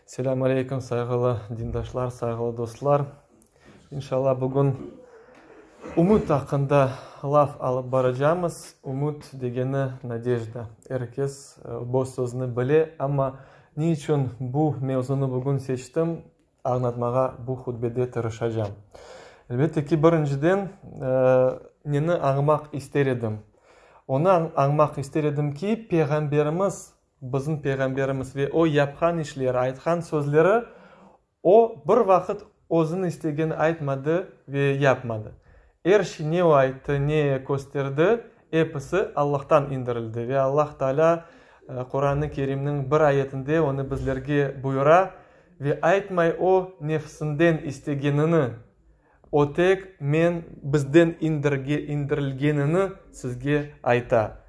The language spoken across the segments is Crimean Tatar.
Selâm aleyküm, sayğılı dindaşlar, sayğılı dostlar. İnşallah, bugün ümüt aqqında laf alıp baracamız. Ümüt degeni, nadejda. Er kes bu sözni bile, amma ne içün bu mevzunı bugün seçtim, añlatmağa bu hutbede tırışacam. Elbette ki, birinciden, neni añmaq ister edim? Onı añmaq ister edim ki, Peyğamberimiz, bizim Peyğamberimiz ve o yapqan işleri, aytqan sözleri, o bir vaqıt özüniñ istegeni aytmadı ve yapmadı. Er şey, ne o ayttı, ne kösterdi, episi Allahtan indirildi ve Allah Taalâ Quran-ı Kerimniñ bir ayetinde onı bizlerge buyura, Ve aytmay o nefsinden istegenini, o tek men bizden indirilgenini sizge ayta.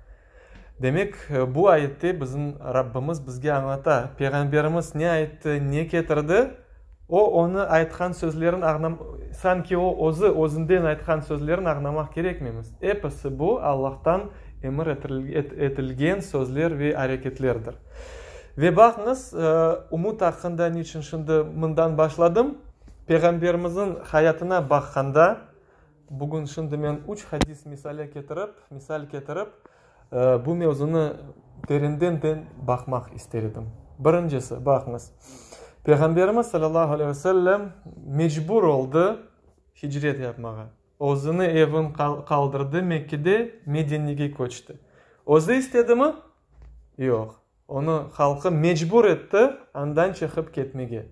Demek, bu ayette bizim Rabbimiz bizge añlata, Peyğamberimiz ne ayttı, ne ketirdi, o onı aytqan sözlerin sanki o özü özünden aytqan sözlerin añlamaq kerekmeymiz. Episi bu Allahtan emir etilgen sözler ve areketlerdir. Ve baqıñız, ümüt aqqında niçün şimdi mından başladım. Peyğamberimizniñ hayatına baqqanda, bugün şimdi men üç hadis misale ketirip, misal ketirip, bu mevzunı terenden baqmaq ister edim. Birincisi, baqıñız, Peyğamberimiz salâlâhu aleyhi ve sellem mecbur oldı hicret yapmağa. Özüni evin qaldırdı, Mekkede Medinege köçti. Özü istedimi? Yoq. Onı halqı mecbur etti andan çıqıp ketmege.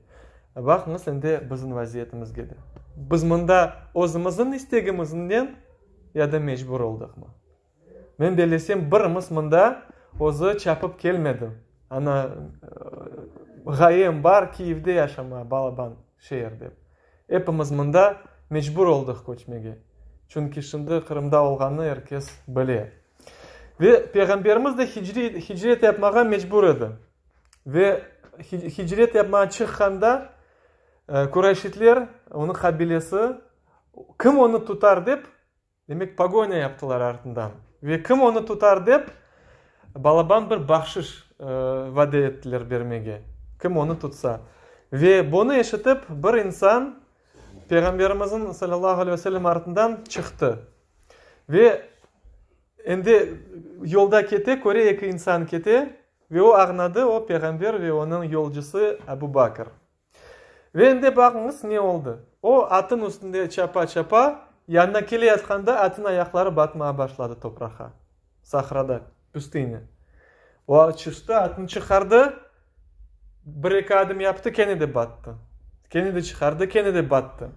Baqıñız endi bizim vaziyetimizge de. Biz mında özümizniñ istegimiznen ya da mecbur oldıqmı? Men bellesem, birimiz mında özü çapıp kelmedi. Ana, ğayem bar Kiyevde yaşama, balaban şeer dep. Epimiz mında mecbur oldıq köçmege. Çünki şimdi Qırımda olğanını er kes bile. Ve Peyğamberimiz de hicret yapmağa mecbur edi. Ve hicret yapmağa çıqqanda Kurayşitler, onıñ qabilesi, kim onı tutar dep, demek, pogonya yaptılar artından. Ve kim onı tutar dep, balaban bir bahşış vade ettiler bermege, kim onı tutsa. Ve bunı eşitip, bir insan Peyğamberimizniñ salâlâhu aleyhi ve sellem artından çıqtı. Ve endi yolda kete, köre eki insan kete, ve o ağnadı, o peyğamber ve onıñ yolcusı Abu Bakr. Ve endi baqıñız ne oldı. O atın üstünde çapa-çapa, yanına keleyatqanda atın ayaqları batmağa başladı topraqqa, sahrada, püstinya. O çıqtı, atını çıqardı, Bir-eki adım yaptı, kene de battı. Kene de çıqardı, kene de battı.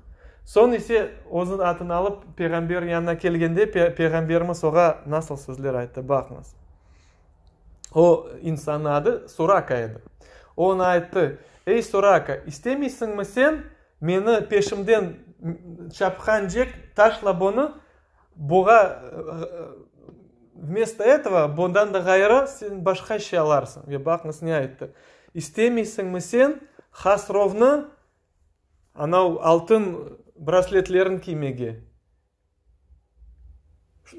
Soñ ise özüniñ atını alıp, peyğamber yanına kelgende, peyğamberimiz oğa nasıl sözler ayttı, baqıñız. O insannıñ adı Suraka edi. O oña ayttı, Ey, Suraka, istemeysiñmi sen, meni peşimden çapqancek taşla bunı, Buğa, vmesto etogo, bundan da ğayrı, sen başqa şey alarsıñ. Ve baqıñız, ne ayttı? İstemeysiñmi sen Hasrovnı, anav altın brasletlerin kiymege?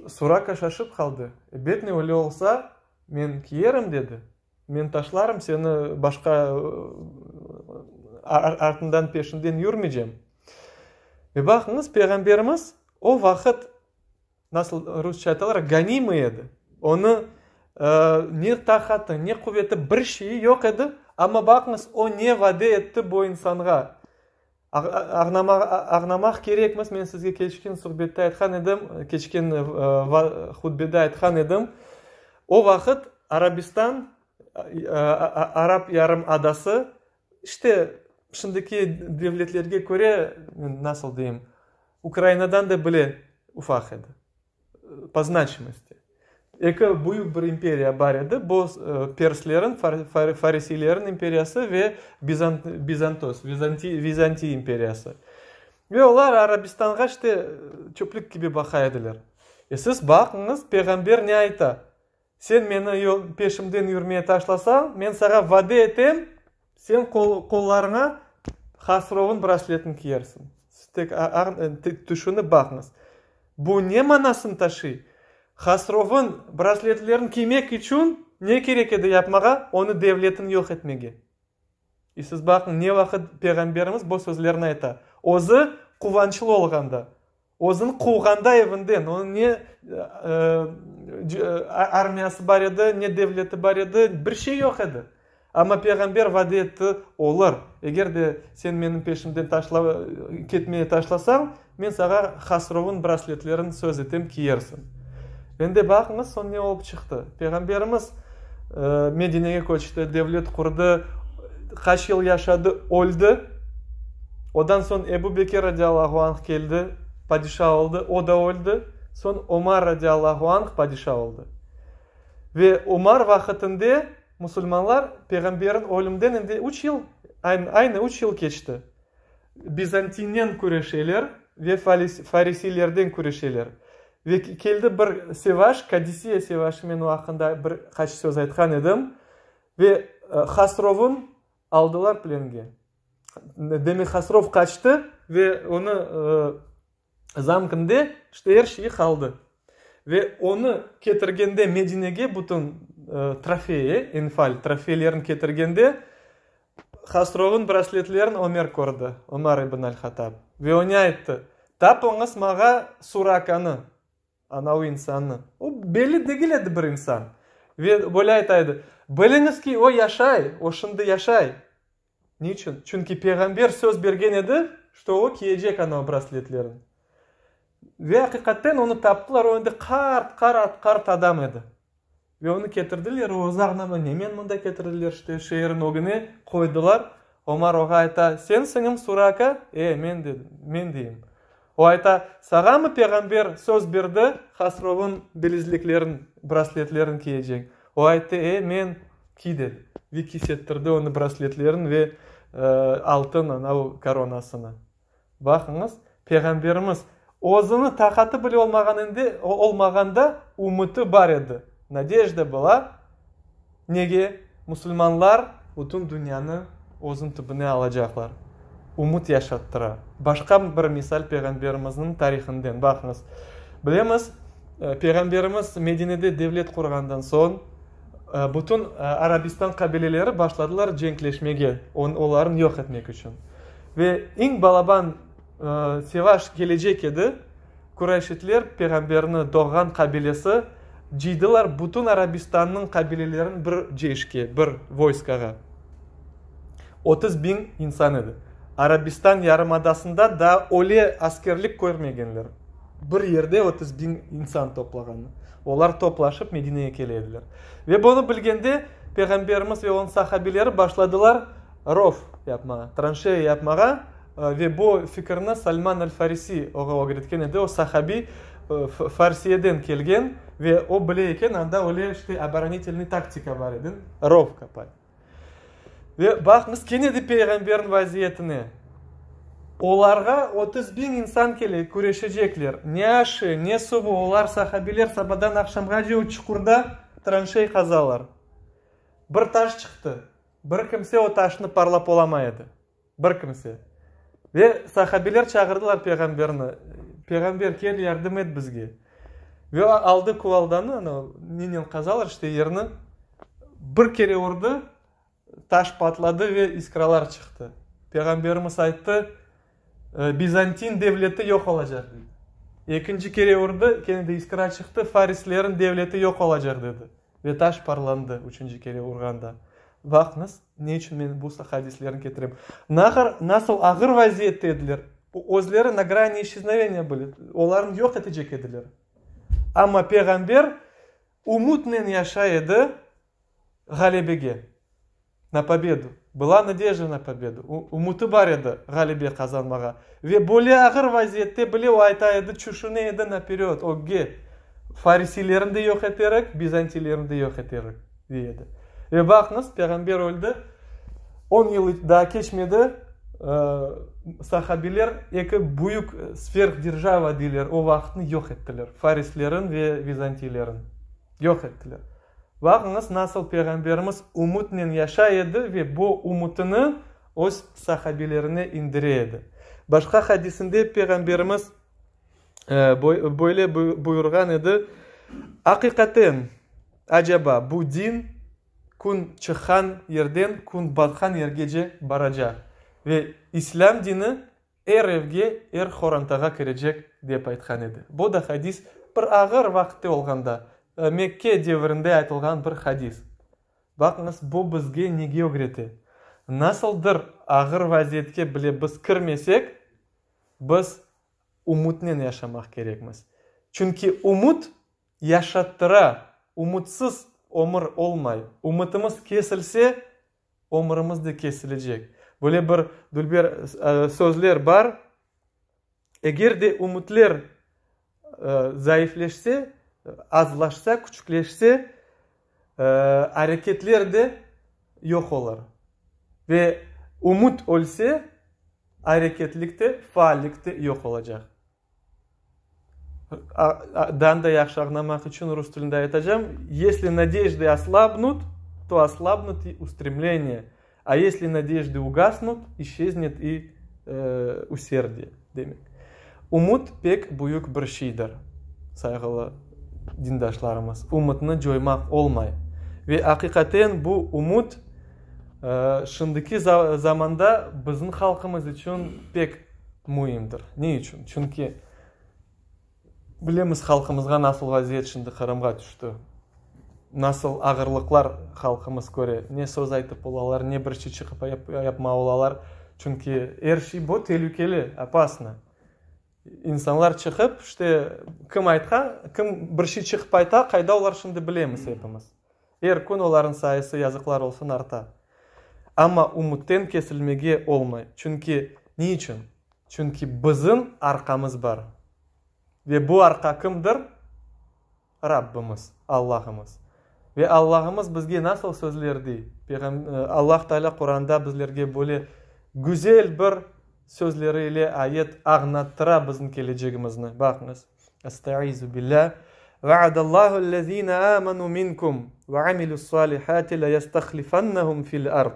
Suraka şaşıp qaldı. Ebetne, öyle olsa, men kiyerim, dedi. Men taşlarım seni, başqa artından, peşinden yürmeycem. Ve baqıñız, Peyğamberimiz o vaqıt, nasıl rusça aytalar, gonimıy edi. Onı ne taqatı, ne quveti, bir şeyi yoq edi, amma baqıñız, o ne vade etti bu insanğa. Ağnamaq kerekmiz, men sizge keçken suhbette aytqan edim, keçken hutbede aytqan edim, o vaqıt Arabistan, Arap yarım adası, işte, şimdiki devletlerge köre, nasıl deyim, Ukrainadan da bile ufaq edi. Po znaçimosti. Eki büyük bir imperiya bar edi, bu perslerin, farisiylerin imperiyası ve Bizantos, Vizantiy imperiyası. Ve olar Arabistanğa işte çöplük kibi baqa ediler. E siz baqıñız, peyğamber ne ayta? Sen meni peşimden yürmeye taşlasañ, men saña vade etem, sen qollarıña Hasrovnıñ brasletini kiyersiñ. Siz tek tüşünip baqıñız. Bu ne manasını taşıy? Hasrovnıñ brasletlerini kiymek içün ne kerek edi yapmağa? Onı devletini yoq etmege. İ siz baqıñ, ne vaqıt Peyğamberimiz bu sözlerni ayta? Özü quvançlı olğanda, özüni quvğanda evinden, onıñ ne armiyası bar edi, ne devleti bar edi, bir şey yoq edi. Amma Peyğamber vade etti, Olur, eger de sen menim peşimden taşla, ketmeye taşlasañ, men saña Hasrov'un brasletlerini söz etem, kiyersiñ. Endi baqıñız, soñ ne olıp çıqtı. Peyğamberimiz Medinege köçti, devlet qurdı, qaç yıl yaşadı, öldi. Odan soñ Ebu Bekir radiyallahu anh keldi, padişa oldı, o da öldi. Soñ Omar radiyallahu anh padişa oldı. Ve Omar vaqıtında Musulmanlar Peyğamberniñ ölümden endi üç yıl, aynı üç yıl keçti. Bizantiynen küreşeler ve farisiylerden küreşeler. Ve keldi bir sevaş, Kadisiye sevaşı, men o aqqında bir qaç söz aytqan edim. Ve Hasrov'un aldılar plenge. Demek Hasrov qaçtı ve onı zamkinde işte er şeyi qaldı. Ve onı ketirgende Medinege bütün trofeyi, enfal trofeylerini ketirgende Hasrov'un brasletlerini Ömer kördi, Ömer ibn al-Hattab. Ve oña ayttı, Tapıñız mağa Surakanı, anavı insannı. O belli degil edi bir insan. Ve böyle ayta edi, Biliñiz ki, o yaşay, o şimdi yaşay. Niçün? Çünki Peyğamber söz bergen edi, şto o kiyecek anavı brasletlerini. Ve aqiqaten onı taptılar, o endi qart, qart, qart adam edi. Ve onı ketirdiler, o özü añlamay, nemen mında ketirdiler, işte şeerin ögüne qoydılar. Omar oğa ayta, Sensiñmi Suraka? E, men, dedi, men deyim. O ayta, Sağamı Peyğamber söz berdi, Hasrov'un bilezliklerin, brasletlerin kiyeceñ? O ayttı, E, men. Kiy, dedi. Ve kiysettirdi onı brasletlerin ve altın anav koronasını. Baqıñız, Peyğamberimiz, özüni taqatı bile olmağanında, olmağanda ümüti bar edi, nadejda была, nege? Musulmanlar bütün dünyanı özüniñ tübüne alacaqlar. Ümüt yaşattıra. Başqa bir misal Peyğamberimizniñ tarihinden, baqıñız. Bilemiz, Peyğamberimiz Medinede devlet qurğandan soñ, bütün Arabistan qabileleri başladılar cenkleşmege, olarnı yoq etmek içün. Ve eñ balaban sevaş kelecek edi, Kurayşitler, Peyğamberniñ doğğan qabilesi, cıydılar bütün Arabistannıñ qabilelerini bir ceyşke, bir voyskağa. 30 biñ insan edi. Arabistan yarımadasında daa öyle askerlik körmegenler. Bir yerde 30 biñ insan toplağanı. Olar toplaşıp Medinege kele ediler. Ve bunı bilgende Peyğamberimiz ve onıñ sahabeleri başladılar rov yapmağa, tranşeya yapmağa ve bu fikirni Salman el-Farisi oğa ögretken edi, o sahabi Farsiyeden kelgen ve o bile eken, anda öyle işte oboronitelnıy taktika bar edi, rov qapay. Ve baqıñız kene de Peyğamberniñ vaziyetine. Olarğa 30 biñ insan kele, küreşecekler. Ne aşı, ne suvu, olar sahabiler sabadan aqşamğace o çuqurda tranşey qazalar. Bir taş çıqtı. Bir kimse o taşnı parlap olamay edi. Bir kimse. Ve sahabiler çağırdılar Peyğamberni, Peyğamber, kel, yardım et bizge. Ve o aldı kuvaldanı, ana, nenen qazalar işte yerni, bir kere urdı, taş patladı ve iskralar çıqtı. Peyğamberimiz ayttı, Bizantin devleti yoq olacaq, dedi. Ekinci kere urdı, kene de iskra çıqtı, farislerin devleti yoq olacaq, dedi. Ve taş parlandı üçünci kere urğanda. Baqıñız, ne içün men bu hadislerni ketirem. Nağır, nasıl ağır vaziyette ediler, özleri na grani işçeznoveniya были, olarnı yoq etecek ediler. Amma Peyğamber ümütnen yaşay edi ğalebege, na pobedu. Была nadejda na pobedu. Ümüti bar edi ğalebe qazanmağa. Ve böyle ağır vaziyette bile o ayta edi, tüşüne edi napered, ögge, farisiylerni de yoq eterik, bizantiylerni de yoq eterik, dey edi. Ve baqıñız, Peyğamber öldi, on yıl daa keçmedi, sahabiler eki büyük sverhderjava deyler, o vaqıtnı yoq ettiler, farislerin ve vizantiylerin yoq ettiler. Baqıñız, nasıl Peyğamberimiz ümütnen yaşay edi ve bu ümütini öz sahabilerine indire edi. Başqa hadisinde Peyğamberimiz böyle buyurğan edi, Aqiqaten, acaba, bu din. Kün çıqqan yerden kün batqan yergece baracaq ve İslâm dini er evge, er qorantağa kirecek, dep aytqan edi. Bu da hadis bir ağır vaqıtte olğanda, Mekke devirinde aytılğan bir hadis. Baqıñız, bu bizge nege ögrete? Nasıldır ağır vaziyetke bile biz kirmesek, biz ümütnen yaşamaq kerekmiz. Çünki ümüt yaşattıra, ümütsiz ömür olmay. Ümütimiz kesilse, ömürimiz de kesilecek. Böyle bir dülber sözler bar, Eger de ümütler zaifleşse, azlaşsa, küçükleşse, areketler de yoq olur. Ve ümüt ölse, areketlik de, faallik de yoq olacaq. Daa da yahşı añlamaq içün rus tilinde aytacam, Yesli nadejdı oslabnut, to oslabnut i ustremleniye, a yesli nadejdı ugasnut, işçeznet i userdiye, demek. Ümüt pek büyük bir şeydir, sayğılı dindaşlarımız. Ümütni coymaq olmay. Ve aqiqaten bu ümüt şimdiki zamanda bizim halqımız içün pek müimdir. Ne içün? Çünki bilemiz halqımızğa nasıl vaziyet şimdi Qırımğa tüşti. Nasıl ağırlıqlar halqımız köre. Ne söz aytıp olalar, ne bir şey çıqıp yapma olalar. Çünki er şey bu telükeli, opasno. İnsanlar çıqıp, işte, kim aytqan, kim bir şey çıqıp ayta, qayda olar şimdi bilemiz epimiz. Er kün olarnıñ sayısı, yazıqlar olsun, arta. Amma ümütten kesilmege olmay. Çünki ne içün? Çünki bizim arqamız bar. Ve bu arqa kimdir? Rabbimiz, Allahımız. Ve Allahımız bizge nasıl sözler dey? Allah Teala Quranda bizlerge böyle güzel bir sözleri ile ayet añlattıra bizim kelecegimizni. Baqıñız. Estaizu billâh. Va'adallahu-llezîne âmenû minkum ve amilus-sâlihâti leyestahlifennehum fil-ard,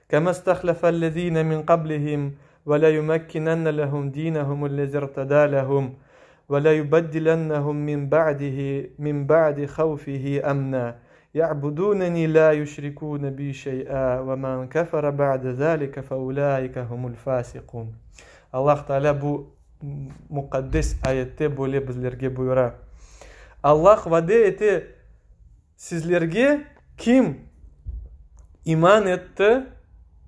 kemâ istahlefellezîne min qablihim ve leyumekkinenne lehum dînehumullezî irtedâ lehum ve leyubeddilennehum min ba'dihi min ba'di havfihi emnâ ya'budûnenî lâ yüşrikûne bî şey'â ve men kefere ba'de zâlike feulâike humul fâsikûn. Allah Teala bu muqaddes ayette böyle bizlerge buyura, Allah vade ete sizlerge, kim iman etti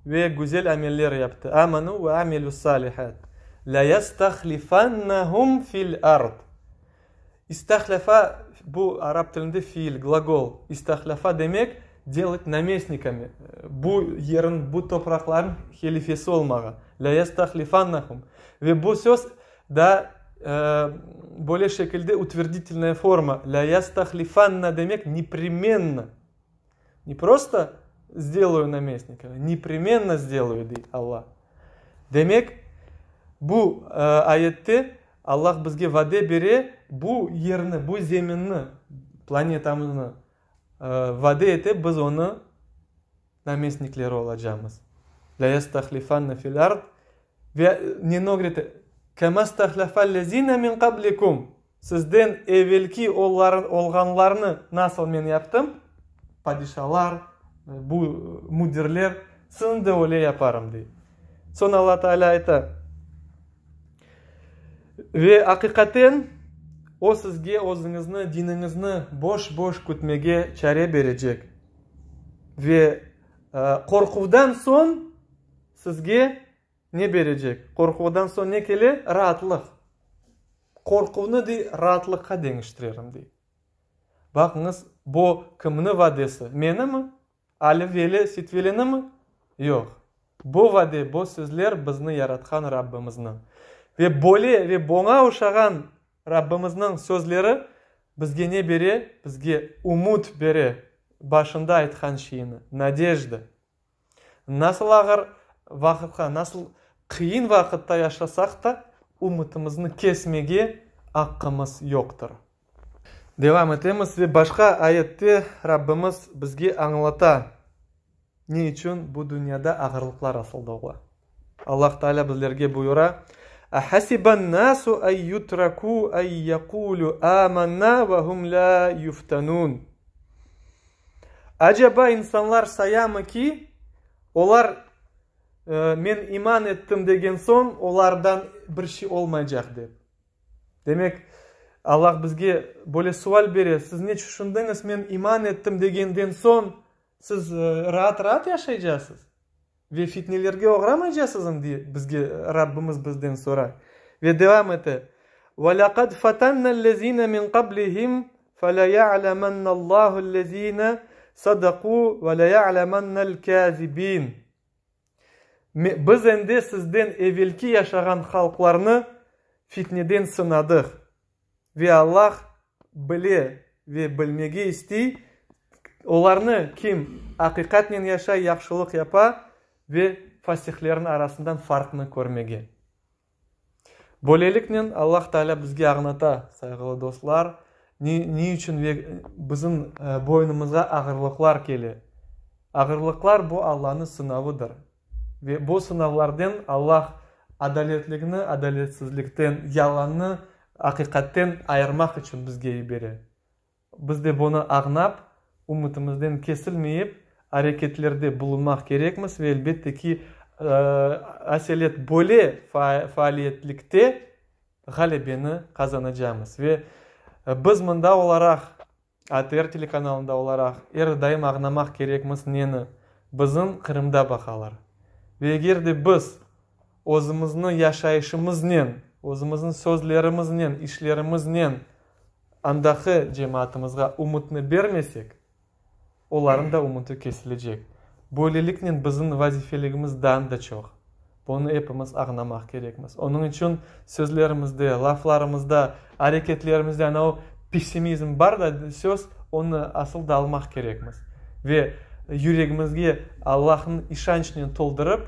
ve güzel ameller yaptı, amanu ve amilussalihat, leyestahlifannahum fil ard. İstahlafa, bu arap tilinde fiil, glagol. İstahlafa demek, delat namestnikami, bu yerin, bu topraqlarnıñ helifesi olmağa. Leyestahlifannahum. Ve bu söz daa böyle şekilde utverditelnaya forma. Leyestahlifanna demek nepremenno. Ne prosto sdeloyu namestnikami, nepremenno sdeloyu, dey Alla. Demek, bu ayette Allah bizge vade bere, bu yerni, bu zeminni, planetamıznı vade ete, biz onı namestnikleri olacamız. Leyestahlifanna fil ard ve neni ögrete? Kema stahlafallezine min qablikum. Sizden evelki olğanlarnı nasıl men yaptım, padişalar, bu müdirler, sizni de öyle yaparım, dey. Soñ Alla Teala ayta, Ve aqiqaten O sizge özüñizni, diniñizni boş-boş kütmege çare berecek. Ve qorquvdan soñ sizge Ne berecek? Qorquvdan soñ ne kele? Raatlıq. Qorquvnı, dey, raatlıqqa deñiştirerim, dey. Baqıñız, bu kimni vadesi? Menimi? Ali, Veli, Sitvelinimi? Yoq. Bu vade, bu sözler bizni yaratqan Rabbimizniñ. Ve böyle ve buña oşağan Rabbimizniñ sözleri bizge ne bere? Bizge ümüt bere, başında aytqan şeyini, nadejda. Nasıl ağır vaqıtqa, nasıl qıyın vaqıtta yaşasaq da, ümütimizni kesmege aqqımız yoqtır. Devam etemiz ve başqa ayette Rabbimiz bizge añlata, ne içün bu dünyada ağırlıqlar asılda ola. Allah Teala bizlerge buyura, Ahasiban-nasu ay yutraku ay yaqulu amanna ve hum la yuftanun. Aceba insanlar sayamı ki, olar men iman ettim degen soñ, olardan bir şey olmaycaq dep? Demek, Allah bizge böyle sual bere, siz ne tüşündiñiz, men iman ettim degenden soñ, siz raat-raat yaşaycasız ve fitnelerge oğramaycasızm, diye bizge Rabbimiz bizden soray. Ve devam ete, Ve laqad fatannallezine min qablihim feleya'lemennallâhu'llezine sadaqû ve leya'lemennel kâzibîn. Biz endi sizden evelki yaşağan halqlarnı fitneden sınadıq. Ve Allah bile ve bilmege istey, olarnı, kim aqiqatnen yaşay, yahşılıq yapa, ve fasihlerin arasından farqnı körmege. Böyleliknen, Allah Teala bizge añlata, sayğılı dostlar, ne, ne içün ve bizim boynumızğa ağırlıqlar kele. Ağırlıqlar, bu Allanıñ sınavıdır. Ve bu sınavlarden Allah adaletlikni adaletsizlikten, yalannı aqiqatten ayırmaq içün bizge yibere. Biz de bunı añlap, ümütimizden kesilmeyip, areketlerde bulunmaq kerekmiz ve, elbette ki, aselet böyle faaliyetlikte ğalebeni qazanacamız. Ve biz mında olaraq, ATR telekanalında olaraq, er daim añlamaq kerekmiz neni? Bizim Qırımda baqalar. Ve eger de biz özümizni yaşayışımıznen, özümizniñ sözlerimiznen, işlerimiznen Andaqı cemaatımızğa ümütni bermesek, olarnıñ da ümüti kesilecek. Böyleliknen bizim vazifeligimiz daa da çoq. Bunı epimiz añlamaq kerekmiz. Onıñ içün sözlerimizde, laflarımızda, areketlerimizde ana o pessimizm bar da söz, onı asıl da almaq kerekmiz. Ve yüregimizge Allahnıñ işançnen toldurıp,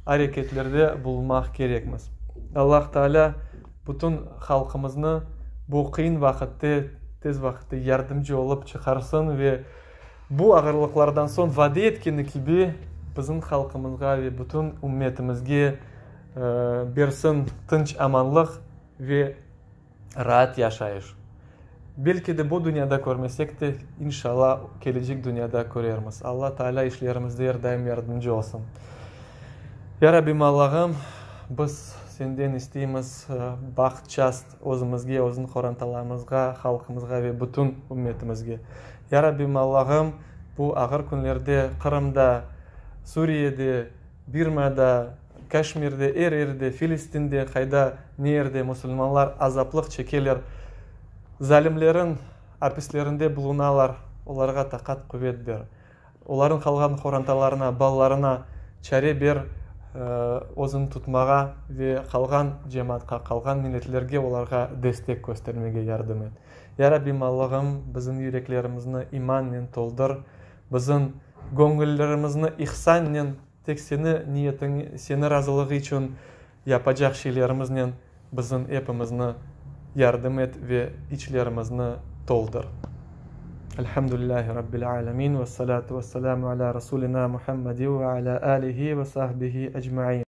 areketlerde bulunmaq kerekmiz. Allah Taalâ bütün halqımıznı bu qıyın vaqıtte, tez vaqıtte yardımcı olıp çıqarsın ve bu ağırlıqlardan soñ vade etkeni kibi bizim halqımızğa ve bütün ümmetimizge bersin tınç-amanlıq ve raat yaşayış. Belki de bu dünyada körmesek de, inşalla, kelecek dünyada körermiz. Alla Taalâ işlerimizde er daim yardımcı olsun. Ya Rabbim Allağım, biz Senden isteymiz baht-şast özümizge, özüñ qorantalarımızğa, halqımızğa ve bütün ümmetimizge. Ya Rabbim Allağım, bu ağır künlerde Qırımda, Suriyede, Birmada, Kaşmirde, er yerde, Filistinde, qayda, ne yerde musulmanlar azaplıq çekeler, zalimlerin apislerinde bulunalar, olarğa taqat-quvet ber. Olarnıñ qalğan qorantalarına, balalarına çare ber, özüni tutmağa ve qalğan cemaatqa, qalğan milletlerge olarğa destek köstermege yardım et. Ya Rabbim Allağım, bizim yüreklerimizni imannen toldır, bizim göñüllerimizni ihsannen Tek Seni niyetiñ, Seni razılığı içün yapacaq şeylerimiznen bizim epimizni yardım et ve içlerimizni toldır. Elhamdülillahi Rabbil alemin, vessalatu vesselâmu alâ Rasulina Muhammedi ve alâ âlihi ve sahbihi ecmain.